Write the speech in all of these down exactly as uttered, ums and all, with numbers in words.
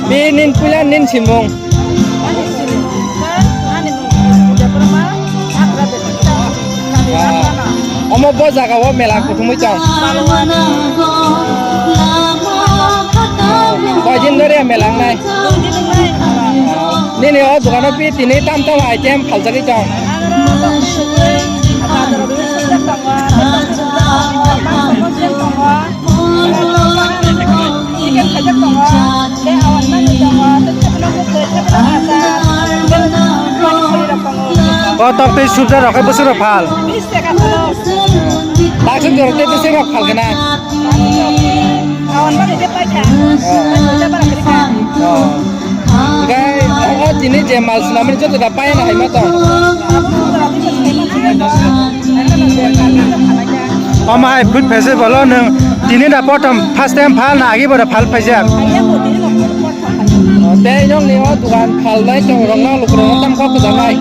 Bini puila nini simung. Ani simung. Ani mung Debbarma, Agra Bethita. Ah. Omo bo jaga o mela kuthumwi tong. Koi din dhori mela wngnai? Nini o dogano pi tini tam tam item phaljagwi tong. O tok tei subja rok khe bwswk rok phal. Dakswk jorok tei bwswk rok phal khe na. Hwnkhe o tini je mal swnamani joto da payana hai ma tong. Omo hai food festival o nwng tini da prothom first time phal na agi bo da phal phaijak? Tei nokni o dogan phalnai chwng rokno lukurokno tam kok kwchanai.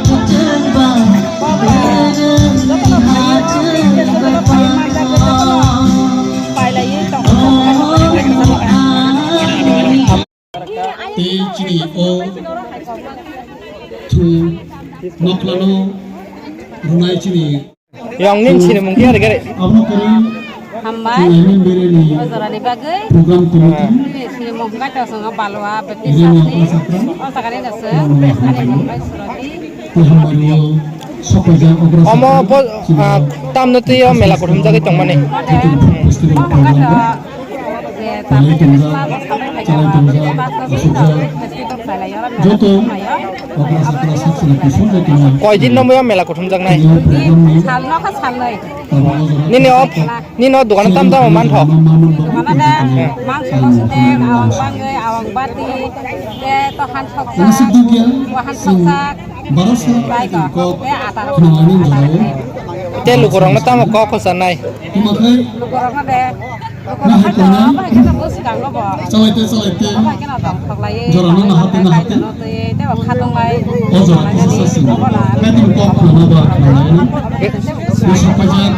Tei chini o thu noklano rwnai chini. Yang nin sini mungkin ada gare. Abono kwrwi Hambai. Naiman bereni O jorani bagwi. Program committee. Sini mungkin kata songo balwa beti Irian sapni. Yang sakra. O sakani nasa. Yang Ani mungkin. Mumbai surati. Tei hambai no sokpajak okra Omo sakra. Bo, ah, tamno twi o mela kuthum jagwi tongmani. Festival program. Chalai tongjak, chalai tongjak, asukjak. Joto okra sakra sak sini kusum jai tongmani. Koi din no mela kuthum jaknai? Tini program ni Salno kha salnai. Nini o, nini o dogano tam tam mantho. Mana da, mangso mangso de, awang bangwi, awang bati, de to han soksa, wa han soksa, bai to, de ata rok. Te lukurokno tamo kok kwchanai? Lukurokno de, lukurokno de, bahai khe no bwskango bo. Bahai khe no tongthok lai, jorano nahate nahate. Tei bo khatung lai. O jora kisa sasing. Kaitung kok khana ba khana lai. Bwswk paijak.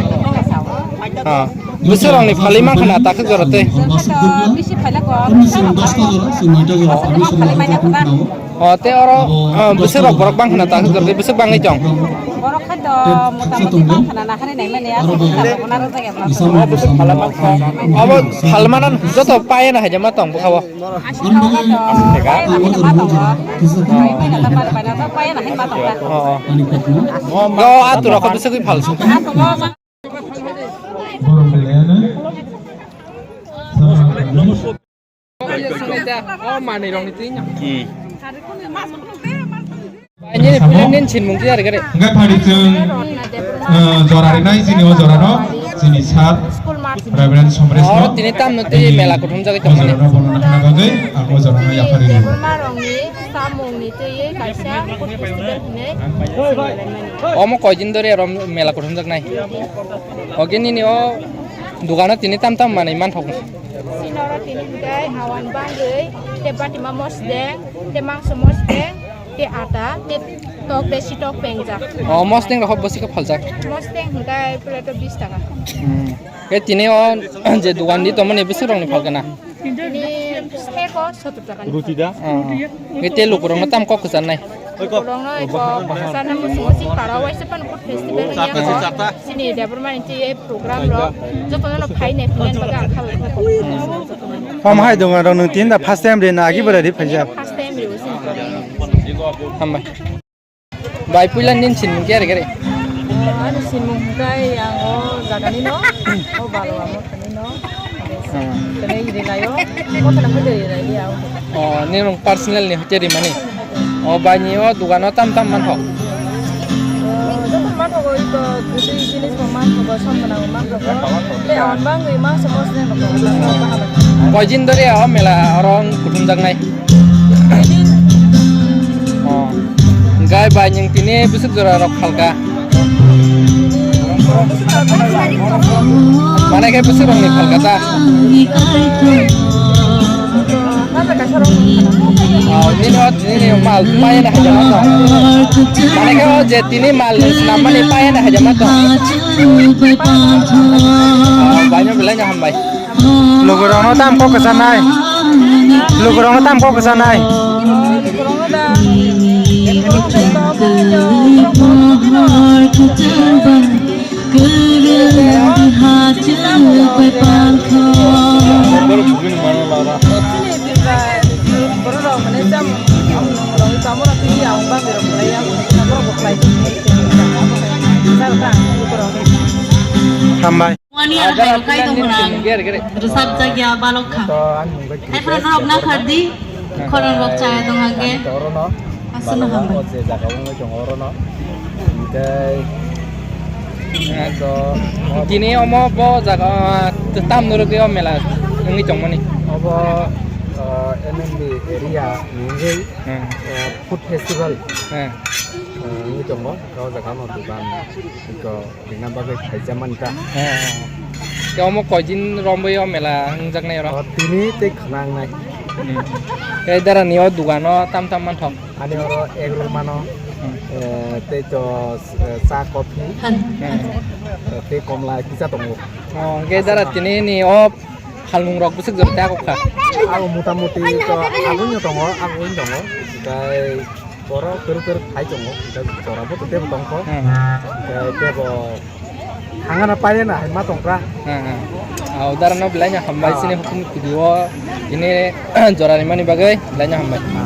Ah. Bwswk rokni phalwi mankha na takhuk jora tei. Bisi phaila kok. Kumi sing dosta jora, sing noita jora, kumi sing noita jora. O tei oro, ah, bwswk rok borok bangkha na takhuk jora tei bwswk bangwi tong. Borok khai to mota moti bangkha na nakhari nai mani aswk bwswk rok na rwjak ya. Obo phalmana joto payana haijama tong bwkha o. Yo, atura kho bwswk phal. Borok belaiano. Nini, nini sinmung khe ari gare. Hingke phari chwng, eh, jora rinai chini o jora no, chini sir Reverend Somresh no. Oro tini tamno twi mela kuthum jagwi tongmani. O jora no bono nahana bagwi, ang o jora no yaphari rinai. Debbarma rokni samungni twiwi kaisa food festival hinwi sinalaimani. Omo koi din dori aro mela kuthum jaknai. Oke nini o dogano tini tam tam manwi manthok. Sinoro tini hingke awan bangwi te batima mosdeng, te mangso mosdeng, te ata, te tok, te sitok pengjak. O, mosdeng rok bwswk khe phaljak? Mosdeng hingke plate o bis taka. Hmm. Khe tini o je dogan di tongmani bwswk rokni phalkana? Tini seko sottor taka ni. Ruti da? Ah, ah. Khe te lukurokno tam kok kwchanai? Lukurokno eko kwchana muchungo chini para waisa phano food festival wngya kho. Chini Debbarma ni twi program rok jotono no phai nai phunani bagwi ang kha. Hom hai dong rok nwng tin da first time de na agi bwrwi ri phaijak. First time ri usin. Hambai. Bai puila nin sinmung khe ari gare. Ani sinmung hwnkhe ang o jagani no, o Balwa mothani no. Hmm. Tene iri layo, mothana khe iri lai ya. O, nini personal ni hote ri mani. O, bai ni o dogano tam tam man ho. Joto man ho, iko kwtwi jinis bo man ho, som gwnang bo man ho. Tei awan bangwi mangsa mosni rok. Koi din dori o mela oro kuthum jaknai? Oh. Gai bai ning tini bwswk jora rok phalka. Mane khe bwswk rok ni phalka ta. Oh, nini o tini mal payana hajama tong. Mane khe o je tini mal ni swnam mani payana hajama tong. Oh, bai no belai no hambai. Logorokno tam kok kwchanai. Lukurokno tam kok kwchanai. Hambai. Wani ya hai kai tong rang. Gere, gere. Rwchap jak ya balok kha. To ang mungbai. Hai phano norok na khardi. Khorang rok chaya tong hake. Torono. Aswk no hambai. O je jaga wngwi tongo orono. Tei to tini omo bo jaga tam norok o mela wngwi tongmani. Obo, uh, M M B area ni wngwi, hmm, uh, food festival, hmm, uh, wngwi tongo. O jaga no dukan to. Rina bagwi khaijak mani ta. He, he. Tei omo koidin romwi o mela wngjaknai oro? O, tini tei khna wngnai. Hmm. Tei dara ni o dugano tam tam manthok? Ani oro egg roll mano, hmm, eh, tei to, eh, cha, coffee, hmm, eh, tei komla kisa tongo. O, hwnkhe dara tini ni o phalmung rok bwswk jora tei kok kha? Abo mota moti to aguni tongo, aguni tongo. Tei Borok kwrwk kwrwk hai tongo, tei jora bo tei tebo tongkho. Hmm. Tei tebo thangana paiyana hai ma tongkha. Hmm, hmm. Ah, udarano belai no hambai, ah, chini hukum video ini jora rimani bagwi belai no hambai. Ah.